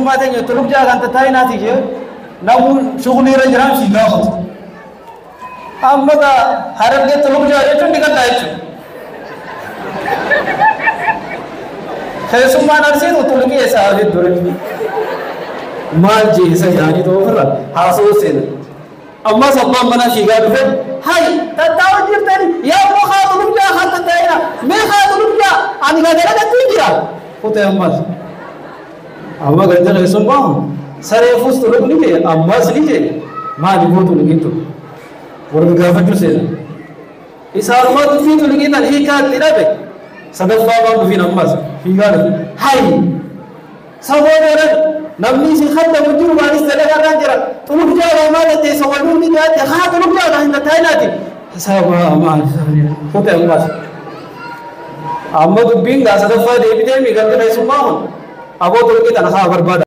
keessummaa teenya xuluq jaa kan tattaa'inaati jee namu shughulii irra jiraan fiigaa qotu. Amma gaa Harargee xuluq jaa jechuun ni gaddaa jechuudha. Keessummaan Arsiitu xuluqii eessaa hafe dure. Maal jee isa yaanii ta'uu ofirra haasawuu seena. Ammas abbaan manaa fiigaa dhufe hay tattaa'u jirtani yaa immoo haa xuluq jaa kan tattaa'ina mee haa xuluq jaa ani gaa dalagatti jira. Kutee ammas. Amma ganda keessummaa kun sareefus xuluq ni jee ammas ni jee maali boo xuluqiin tun. Warri gaafachuu seena. Isaanumaa dubbii xuluqii tan hiikaa itti dhabe sadaffaa waan dhufiin ammas fiigaa dhufe. Hay saboo godhan namni isin kaddamu jiru waanis dalagaa jira. Xuluq jaalaa maal ta'e waluun ni dhiyaate haa xuluq jaalaa hin tattaa'inaati. Sabaa maal kutee ammas. Amma dubbiin gaa sadaffaa deebitee miidhagina keessummaa kun aboo xuluqii tana haa barbaada.